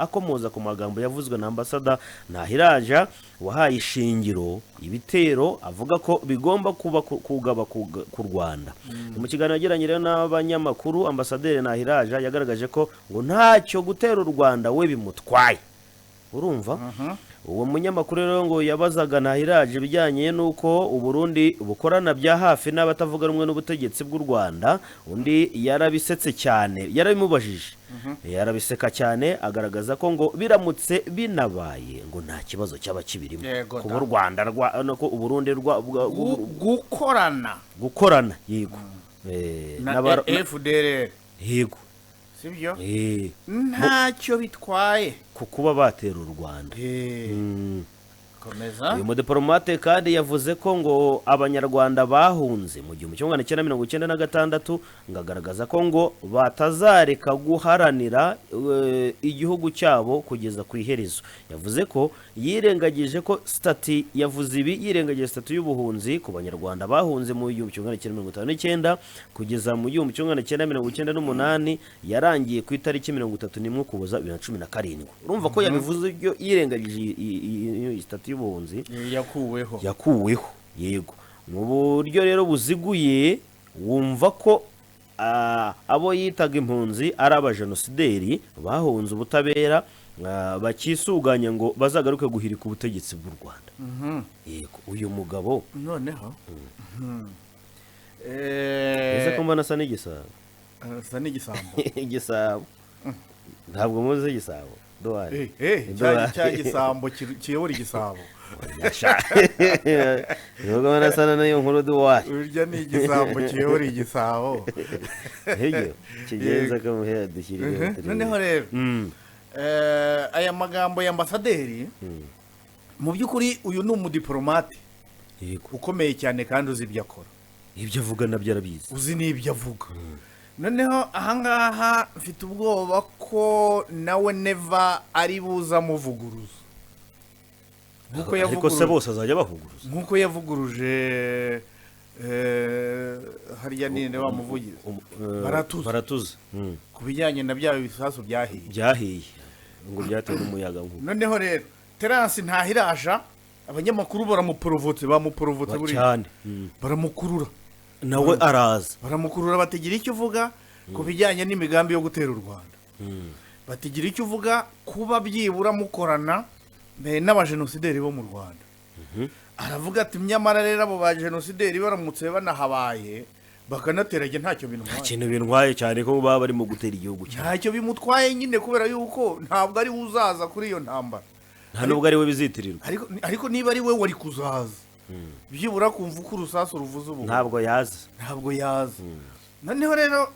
Akomoza ku magambo yavuzwe na Ambasada Ntahiraja, wahaye ishingiro ibitero avuga ko bigomba kuba kugaba ku Rwanda. Mu kiganiro yagiranye rero n'abanyamakuru, Ambasaderi Ntahiraja yagaragaje ko ngo ntacyo gutera u Rwanda we bimutwaye. Urumva, uwo munyamakuru rero ngo yabazaga Ntahiraje ibijyanye n'uko Uburundi bukorana bya hafi n'abatavuga rumwe n'ubutegetsi bw'u Rwanda. Undi yarabisetse cyane, yarabimubajije yarabiseka cyane, agaragaza ko ngo biramutse binabaye ngo nta kibazo cyaba kibirimo kuba da. u Rwanda rwa no ko Uburundi rwa Gukorana. Gukorana, yego. Na FDLR. Yego. Sibyo? Ntacyo bitwaye. Ku kuba batera u Rwanda. Komeza. Uyu mudiplomate kandi yavuze ko ngo Abanyarwanda bahunze mu 1996, ngo agaragaza ko ngo batazareka guharanira igihugu cyabo kugeza ku iherezo. Yavuze ko yirengagije ko statut, yavuze ibi yirengagije statut y'ubuhunzi ku Banyarwanda bahunze mu 1959 kugeza mu 1998, yarangiye ku itariki 31 Ukuboza 2017. Urumva ko yabivuze ibyo yirengagije iyi statut y'ubuhunzi. Yakuweho. Yakuweho, yego. Mu buryo rero buziguye, wumva ko abo yitaga impunzi ari abajenosideri bahunze ubutabera, bakisuganya ngo bazagaruke guhirika ubutegetsi bw'u Rwanda. Yego, uyu mugabo. Noneho Ese ko mbona asa n'igisabo? Asa n'igisambo. Igisabo, ntabwo muzi igisabo duhari? Cya cya gisambo kiyobora igisabo. Nubwo mbona asa n'iyo nkuru duwari. Urya ni igisambo kiyobora igisabo. Hiryo kigenza kamuhera dushyirireho. Noneho rero aya magambo ya ambasaderi, mu by'ukuri uyu ni umudiporomate ukomeye cyane kandi uzi ibyo akora. Ibyo avuga nabyo arabizi. Uzi n'ibyo avuga. Noneho ahangaha mfite ubwoba ko nawe Neva ari buze amuvuguruza nk'uko Ariko se bose azajya bavuguruza? Nk'uko yavuguruje harya ninde wamuvugiza? Baratuza. Baratuza. Ku bijyanye na bya bisasu byahiye. Byahiye ngo byatewe n'umuyaga nkuba. Noneho rero Terence Ntahiraja, abanyamakuru baramuporovotse, bamuporovotse buriya. Cyane. Baramukurura. Nawe araza. Baramukurura, batigira icyo uvuga ku bijyanye n'imigambi yo gutera u Rwanda, batigira icyo uvuga kuba byibura mukorana n'abajenosideri bo mu Rwanda. Aravuga ati: "Nyamara rero abo bajenosideri baramutse banahabaye bakanaterage ntacyo Nta bintwaye." kintu bintwaye, cyane ko baba barimo gutera igihugu cyane. Ntacyo bimutwaye nyine, kubera yuko ntabwo ari we uzaza kuri iyo ntambara. Nta nubwo ari we bizitirirwa. Ariko niba ari we wari kuzaza byibura kumva uko urusasu ruvuze ubu. Ntabwo yaza. Ntabwo yaza. Noneho rero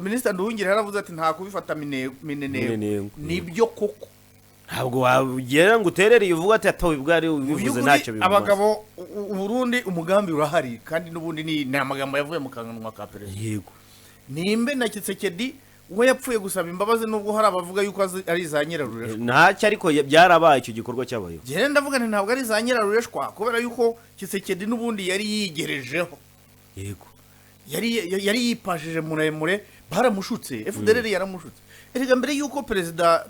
Minisitiri Nduhungirehe yaravuze ati: "Nta kubifata mineneko." Mineneko. Nibyo koko. Ntabwo wagera ngo uterere iyo uvuga ati atowe ubwo ari Mu ubivuze by'ukuri, ntacyo bimumaze. Abagabo Uburundi umugambi urahari, kandi n'ubundi ni amagambo yavuye mu kanwa ka perezida. Nimbe na Tshisekedi we yapfuye gusaba imbabazi, nubwo hari abavuga yuko ari za nyirarureshwa. Ntacyo, ariko byarabaye, icyo gikorwa cyabayeho. Njyewe ndavuga nti ntabwo ari za nyirarureshwa, kubera yuko Tshisekedi n'ubundi yari yigerejeho. Yari yipashije muremure, baramushutse, FDLR yaramushutse. Erega mbere yuko perezida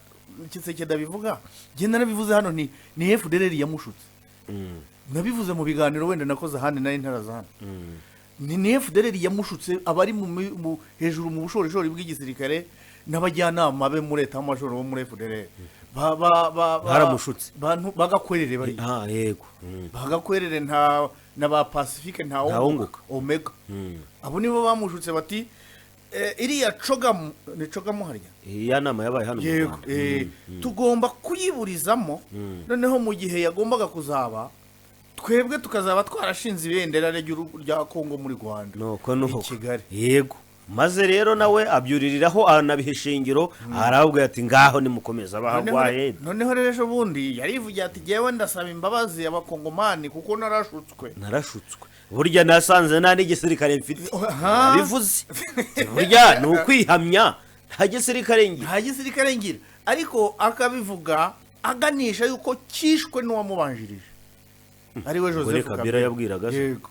Tshisekedi abivuga, njye narabivuze hano, ni FDLR yamushutse. Nabivuze mu biganiro wenda nakoze ahandi, nari ntaraza hano. Ni FDLR yamushutse, abari hejuru mu bushorishori bw'igisirikare n'abajyanama be muri état-major bo muri FDLR. Baramushutse. Bantu bagakwerere bari Ah, yego. Bagakwerere nta na ba Pacifique Ntawunguka. Ntawunguka Omega. Abo nibo bamushutse bati iriya CHOGM, ni CHOGM harya? Iya nama yabaye hano mu Yego. Rwanda. Tugomba kuyiburizamo. Noneho mu gihe yagombaga kuzaba, twebwe tukazaba twarashinze ibendera rya Kongo muri Rwanda, Nuko nuko. i Kigali. Yego, maze rero nawe abyuririraho, anabiha ishingiro, arababwira ati: "Ngaho nimukomeza bahagwaye." Noneho rero ejo bundi yarivugiye ati: "Jyewe ndasaba imbabazi Abakongomani kuko narashutswe." "Narashutswe, burya nasanze nta n'igisirikare mfite." Aha. Bivuze burya ni ukwihamya, nta gisirikare ngira. Nta gisirikare ngira, ariko akabivuga aganisha yuko cyishwe n'uwamubanjirije ariwe Ubwo ni Joseph Kabila yabwiraga se? Yego.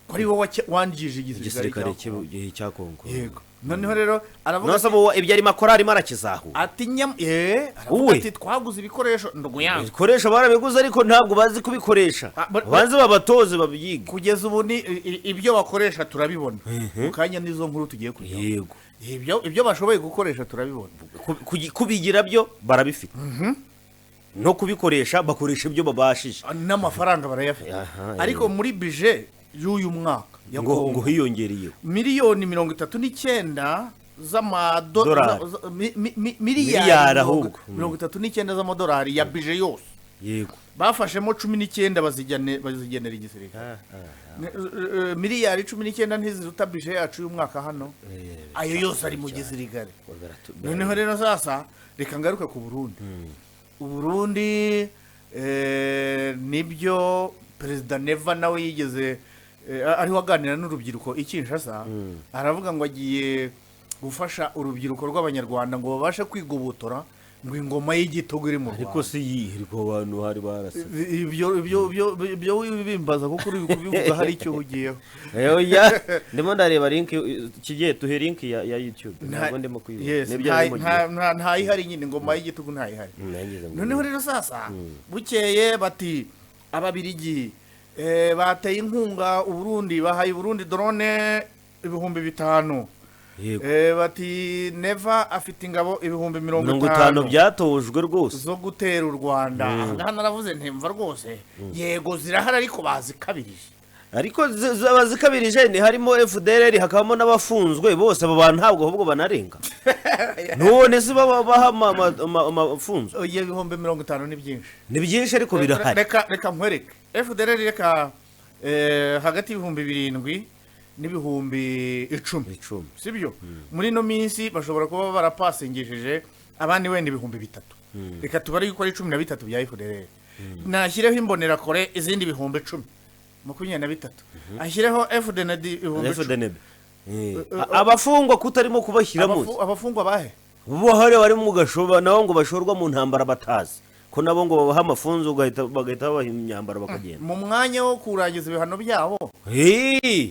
Ko ari wowe wangije igisirikare Igisirikare cya Kongo. cya Kongo. Yego, noneho rero aravuga Nonese ubu ibyo arimo akora, arimo arakizahura. Ati nyam aravuga Uwe. ati twaguze ibikoresho nduguyanga. Ibikoresho barabiguze, ariko ntabwo bazi kubikoresha. Ah, Banze babatoze babyige. Kugeza ubu ni ibyo bakoresha turabibona mu kanya, n'izo nkuru tugiye kujyaho. Ibyo bashoboye gukoresha turabibona. Kubigira byo barabifite, no kubikoresha bakoresha ibyo babashije. N'amafaranga barayafite. Ariko muri budget y'uyu mwaka ya Ngo Kongo, ngo hiyongereyeho miliyoni 39 Dolari. miliyari Miliyari ahubwo. 39 z'amadolari ya budget yose, bafashemo 19 bazigenera igisirikare. Miliyari 19 ntiziruta budget yacu y'umwaka hano. Ayo yose ari mu gisirikare. Noneho rero sasa reka ngaruke ku Burundi. Uburundi, nibyo Perezida Neva nawe yigeze ariho aganira n'urubyiruko i Kinshasa, aravuga ngo agiye gufasha urubyiruko rw'Abanyarwanda ngo babashe kwigobotora ngo ingoma y'igitugu iri mu Ariko Rwanda. si yirirwa abantu hari barasa. Ibyo wibimbaza kuko uri kubivuga hari icyo uhugiyeho. Oya, ndimo ndareba link kigiye tuhe link ya YouTube. Ntabwo ndimo kuyibona. Yes, Nibyo ndimo. Ntayihari nyine, ingoma y'igitugu ntayihari. Nangize ngo- Noneho rero sasa bukeye bati Ababirigi bateye inkunga Uburundi, bahaye Uburundi drone 5000. Bati Neva afite ingabo ibihumbi mirongo 50 itanu byatojwe rwose zo gutera u Rwanda. Aha naravuze ntimva rwose, yego zirahari ariko bazikabirije. Ariko zaba zikabirije, ni harimo FDLR, hakabamo n'abafunzwe bose. Abo bantu ntabwo ahubwo banarenga, none se baba baha amafunzo? Oya, 50,000 ni byinshi. Ni byinshi ariko birahari. Reka nkwereke FDLR, reka hagati y'ibihumbi 7 n'ibihumbi 10. 10. Sibyo, muri ino minsi bashobora kuba barapasingishije abandi wenda 3000, reka tubare yuko ari 13 bya FDLR. Nashyireho Imbonerakure izindi 10,000, 23, ashyireho FDND 10,000. FDNB. Abafungwa kutarimo kubashyiramo? Abafungwa bahe? Bo hari bari mu gashoba nabo ngo bashorwa mu ntambara batazi ko nabo ngo babaha amafunzo, bagahita babaha imyambaro bakagenda. Mu mwanya wo kurangiza ibihano byabo.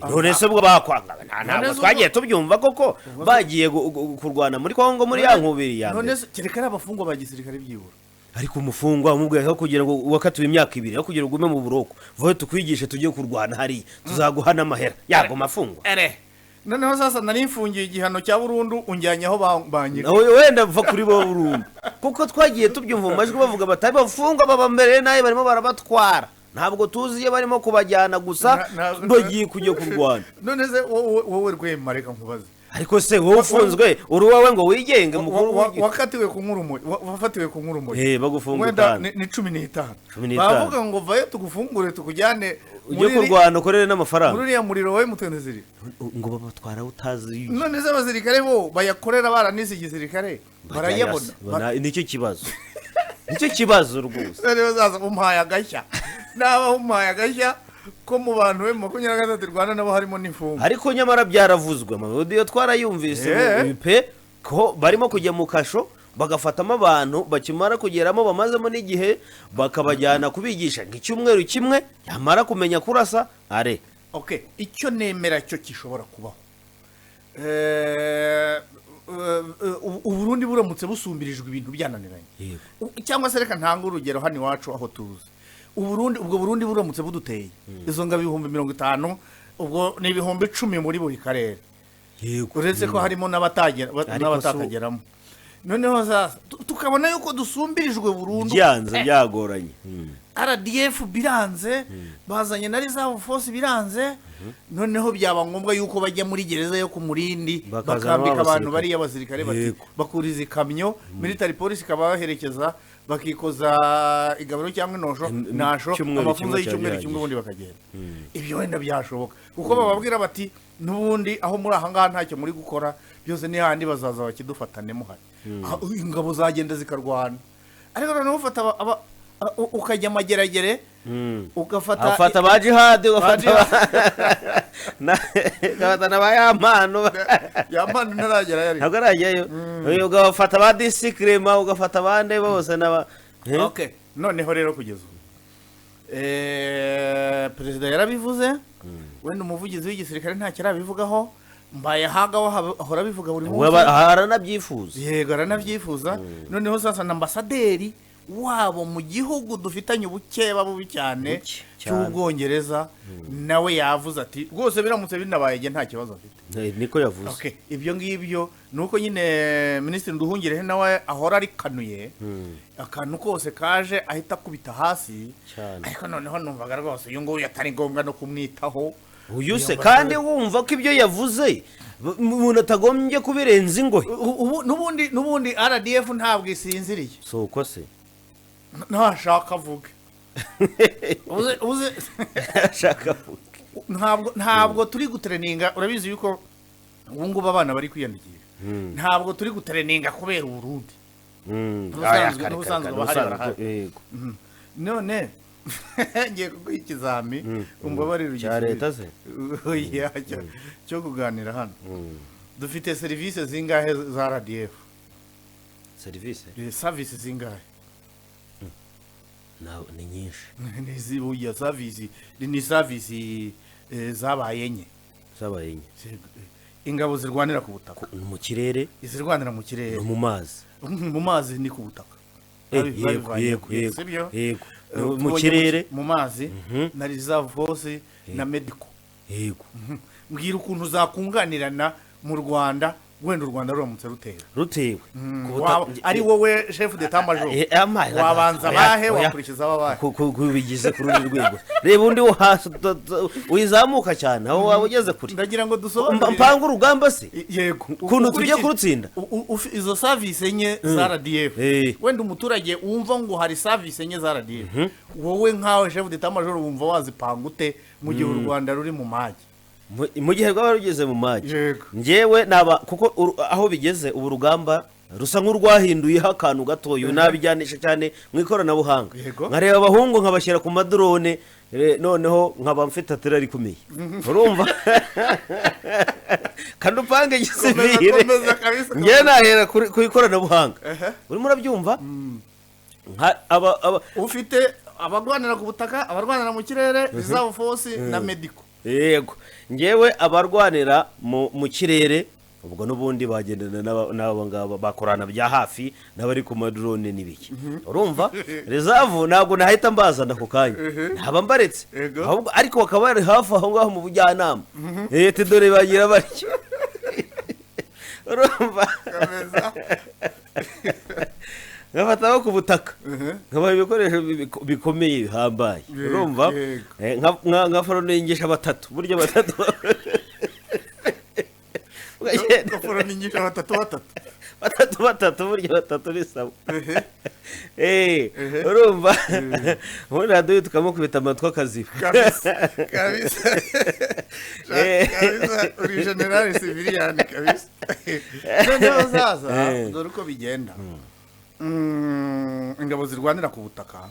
None se ubwo bakwanga ntabwo None se twagiye tubyumva koko bagiye kurwana muri Kongo muri ya nkubiri ya None mbere. se kereka ari abafungwa ba gisirikare byibura. Ariko umufungwa umubwiye aho kugira ngo wakatiwe imyaka 2, aho kugira ngo ugume mu buroko, vuba tukwigishe tujye kurwana hariya, tuzaguha n'amahera yaguma afungwa. Ere noneho sasa nari mfungiye igihano cya burundu, unjyanye aho banyira. Nawe wenda va kuri bo burundu, kuko twagiye tubyumva mu majwi bavuga batari bafungwa baba mbere nayo barimo barabatwara, ntabwo tuzi iyo barimo kubajyana gusa bagiye kujya kurwana. None se wowe Rwema, reka nkubaze. Ariko se wowe ufunzwe uri uwawe ngo wigenge mukuru Wakatiwe kunywa urumogi, wafatiwe kunywa urumogi. Bagufunga Wenda itanu. ni 15. 15. Bavuga ngo vayo tugufungure tukujyane Ujye muri kurwana ukorere muri n'amafaranga. uriya muriro wa M23. Ngo babatwara utazi. None se abasirikare bo bayakorera baranize igisirikare barayabona? Nicyo kibazo, nicyo kibazo rwose. None bazaza umpaye agashya, naba umpaye agashya ko mu bantu be 23 Rwanda nabo harimo n'imfungwa. Ariko nyamara byaravuzwe, amaudio twarayumvise pe, ko barimo kujya mu kasho bagafatamo abantu bakimara kugeramo, bamazemo n'igihe, bakabajyana kubigisha nk'icyumweru kimwe, yamara kumenya kurasa are. Okay, icyo nemera cyo gishobora kubaho, Uburundi buramutse busumbirijwe ibintu byananiranye, cyangwa se reka ntange urugero hano iwacu aho tuzi Uburundi, ubwo Burundi buramutse buduteye izo ngabo 50,000, ubwo ni 10,000 muri buri karere, uretse ko harimo Ariko n'abatakageramo. Noneho sasa tukabona yuko dusumbirijwe burundu, Byanze byagoranye. RDF biranze, bazanye na reserve force biranze, noneho byaba ngombwa yuko bajya muri gereza yo ku Murindi Bakazana bakambika abantu abasirikare. bariya basirikare bati bakuriza ikamyo, military police ikabaherekeza, bakikoza igaburo cyangwa inosho nasho Icyumweru amafunzo kimwe y'icyumweru cyari kimwe, ubundi bakagenda. Ibyo wenda byashoboka kuko bababwira bati n'ubundi aho muri aha ngaha ntacyo muri gukora, byose ni handi bazaza bakidufatane muhari. Ingabo zagenda zikarwana, ariko noneho ufata ukajya Amageragere, ugafata Afata ba Jihadi, ugafata Ba ugafata na ba Yampano. Yampano ntaragera yari. Ntabwo arajyayo. Ugafata ba Disikirema, ugafata abandi bose n'aba Okay, noneho rero kugeza ubu perezida yarabivuze. Wenda umuvugizi w'igisirikare ntacyo arabivugaho, mbaye ahaga we ahora abivuga buri We munsi. Aranabyifuza. Yego, aranabyifuza. Noneho sasa na ambasaderi wabo mu gihugu dufitanye ubukeba bubi cyane Buke cyane. cy'Ubwongereza, nawe yavuze ati rwose biramutse binabaye njye nta kibazo mfite. Niko yavuze. Okay, ibyo ngibyo ni uko nyine Minisitiri Nduhungirehe nawe ahora arikanuye, akantu kose kaje ahita akubita hasi. Cyane. Ariko noneho numvaga rwose uyu nguyu atari ngombwa no kumwitaho. Uyu se Iyo kandi wumva ko ibyo yavuze umuntu atagombye kubirenza ingohe. Ubu n'ubundi RDF ntabwo isinziriye. Si uko se? Ntashaka avuge. Uze Ashaka avuge. Ntabwo turi gutereninga. Urabizi yuko ubu ngubu abana bari kwiyandikisha, ntabwo turi gutereninga kubera Uburundi. Aya, kare, N'ubusanzwe kare, bahari n'ubusanzwe, barahari. yego. None ngiye kuguha ikizami, umbabarire. Cya leta se? Oya, cyo kuganira hano. Dufite serivisi zingahe za RDF? Serivisi? Service zingahe? Ni nyinshi. Ni burya service ni service zabaye enye. Zabaye enye. Ingabo zirwanira ku butaka, Mu kirere, izirwanira mu kirere, no mu mazi. Mu mazi ni ku butaka. Yego. Babivanye. Yego. Sibyo? Yego. Mu Tubonye kirere. Mu mazi na reserve force na medical. Yego. Mbwira ukuntu zakunganirana mu Rwanda, wenda u Rwanda ruramutse rutera. Rutewe Ku Ari wowe chef d'état major, Amazi, wabanza oya, bahe? Oya. Wakurikiza abahe? Kubigize ku rundi rwego, reba undi wo hasi wizamuka cyane, aho waba ugeze kure. Ndagira ngo dusobanurire. Mpanga urugamba se? Yego. Ukuntu tugiye kurutsinda? Izo service enye za RDF, wenda umuturage wumva ngo hari service enye za RDF, wowe nkawe chef d'état major wumva wazipanga ute mu gihe u Rwanda ruri mu mage? Mu gihe rwaba rugeze mu mage, Yego. njyewe naba kuko aho bigeze ubu urugamba rusa nk'urwahinduyeho akantu gatoya, nabijyanisha cyane mu ikoranabuhanga. Nkareba abahungu nkabashyira ku madrone, noneho nkaba mfite artillery ikomeye, urumva, kandi upange gisivire. Komeza kabisa, Njyewe komeza. nahera ku ikoranabuhanga. Urimo urabyumva? Nka aba Ufite abarwanira ku butaka, abarwanira mu kirere, reserve force na medical. Yego, ngewe abarwanira mu kirere ubwo n'ubundi bagendana n'aba ngaba bakorana bya hafi n'abari ku madrone n'ibiki, urumva. Reserve ntabwo nahita mbazana ako kanya, ntaba mbaretse. Ahubwo ariko bakaba bari hafi aho ngaho mu bujyanama, leta dore bagira batyo, urumva. Komeza. Nkafata abo ku butaka nkabaha ibikoresho bikomeye bihambaye, urumva. Nka foroningisha batatu, burya batatu. Ukagenda- Gaforoningisha batatu batatu. Batatu batatu, burya batatu ni sawa. Urumva, ubundi radiyo tukamukubita amatwi akaziba. Kabisa kabisa. Kabisa, uri general civilian kabisa. Noneho zaza dore uko bigenda. Ingabo zirwanira ku butaka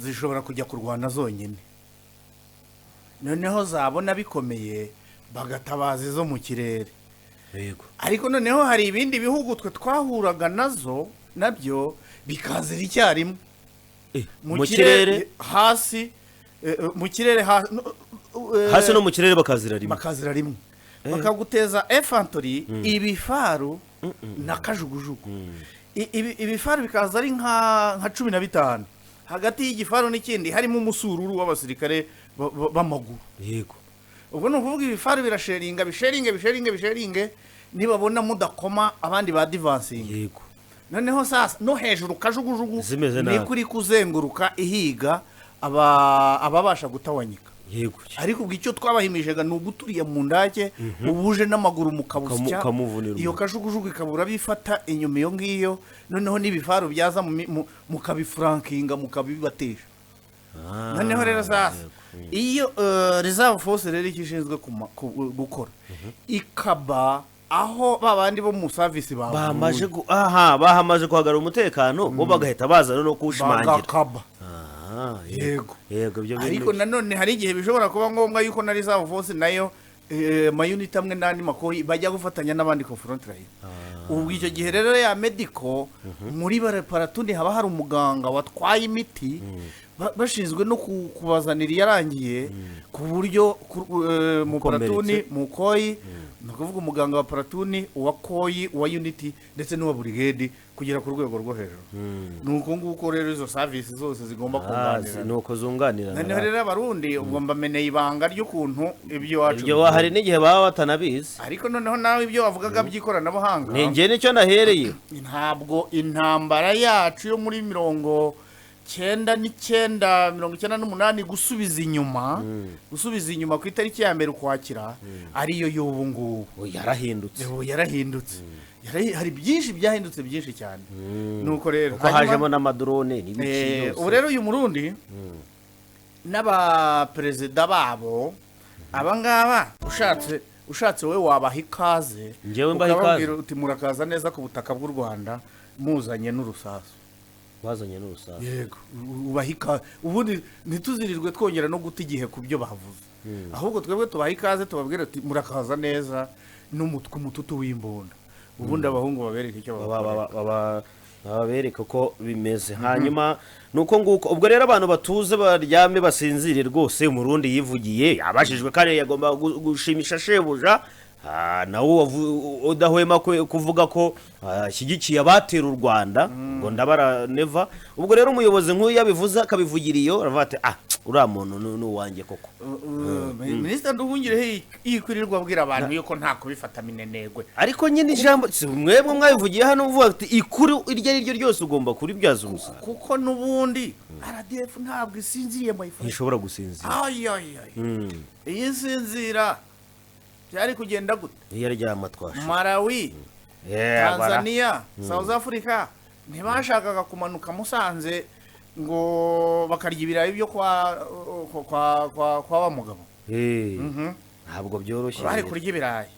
zishobora kujya kurwana zonyine, noneho zabona bikomeye bagatabaza izo mu kirere. Ariko noneho hari ibindi bihugu twe twahuraga nazo nabyo bikazira icyarimwe. Mu kirere. Hasi, mu kirere hasi, Hasi no mu kirere bakazira rimwe. Bakazira rimwe, bakaguteza infantry, ibifaru na kajugujugu. Ibifaru bikaza ari nka 15, hagati y'igifaru n'ikindi harimo umusururu w'abasirikare b'amaguru. Ubwo ni ukuvuga ibifaru birasheringa, bisheringe, bisheringe, bisheringe, nibabona mudakoma abandi ba divansingi. Noneho sasa no hejuru kajugujugu Zimeze nabi. niko iri kuzenguruka ihiga ababasha gutawanyika. Ariko ubwo icyo twabahimijaga ni uguturiye mu ndake, ubuje n'amaguru mukabusya, Ukamuvunira iyo umutwe. kajugujugu ikabura bifata inyuma iyo ngiyo, noneho n'ibifaru byaza mukabifurankinga, mukabibatesha. Noneho rero sasa iyo reserve force rero icyo ishinzwe gukora, ikaba aho ba bandi bo mu service Bamaje aha bahamaze guhagarara umutekano, bo bagahita bazana no kuwushimangira. Bagakaba. Ah, Yego. Yego, ibyo bintu. Ariko nanone hari igihe bishobora kuba ngombwa yuko na reserve force nayo Ma unit amwe n'andi makoyi bajya gufatanya n'abandi ku front line. Ubwo icyo gihe rero ya medical muri bare platoon haba hari umuganga watwaye imiti, bashinzwe no kubazanira iyarangiye, ku buryo mu Ukomeretse. platoon, mu koyi, ni ukuvuga umuganga wa platoon, uwa koyi, uwa unit ndetse n'uwa brigade kugera ku rwego rwo hejuru. Ni uko nguko rero izo service zose zigomba kunganirana. Ni uko zunganirana. Noneho rero Abarundi ubwo mbameneye ibanga ry'ukuntu ibyo iwacu Ibyo hari n'igihe baba batanabizi. Ariko noneho nawe ibyo wavugaga by'ikoranabuhanga, Ni njye nicyo nahereye. ntabwo intambara yacu yo muri 99, 98, gusubiza inyuma ku itariki ya 1 Ukwakira, ariyo y'ubu ngubu. Oh, yarahindutse. Ubu yarahindutse. Hari byinshi byahindutse, byinshi cyane. Nuko rero Kuko hajemo n'amadrone n'ibiki byose. Ubu rero uyu Murundi n'abaperezida babo aba ngaba, ushatse wowe wabaha ikaze. Njyewe mbaha ikaze. Ukababwira uti: "Murakaza neza ku butaka bw'u Rwanda muzanye n'urusasu." Bazanye n'urusasu. Yego, ubaha ikaze. Ubundi ntituzirirwe twongera no guta igihe ku byo bavuze, ahubwo twebwe tubaha ikaze, tubabwira uti: "Murakaza neza n'umutwe umututu w'imbunda." Ubundi abahungu babereke icyo babakorera. Babereka uko bimeze. Hanyuma ni uko nguko. Ubwo rero abantu batuze, baryame basinzire rwose. Umurundi yivugiye, yabajijwe kandi yagomba gushimisha shebuja. Nawe udahwema kuvuga ko ashyigikiye abatera u Rwanda, ngo ndabara neva. Ubwo rero umuyobozi nk'uyu yabivuze, akabivugira iyo, aravuga ati: "Ah, uriya muntu ni uwanjye koko." Minisitiri Nduhungirehe yikwirirwa abwira abantu yuko nta kubifata minenegwe. Ariko nyine ijambo si mwebwe mwabivugiye hano, uvuga ati ikuru iryo ari ryo ryose ugomba kuribyaza umusaruro. Kuko n'ubundi RDF ntabwo isinziriye, my friend. Ntishobora gusinzira. Ay, ay, ay. Iyo isinzira byari kugenda gute? Iyo aryama twashe. Malawi, Tanzania, South Africa ntibashakaga kumanuka Musanze ngo bakarya ibirayi byo kwa wa mugabo? Ntabwo byoroshye Bari rero. kurya ibirayi.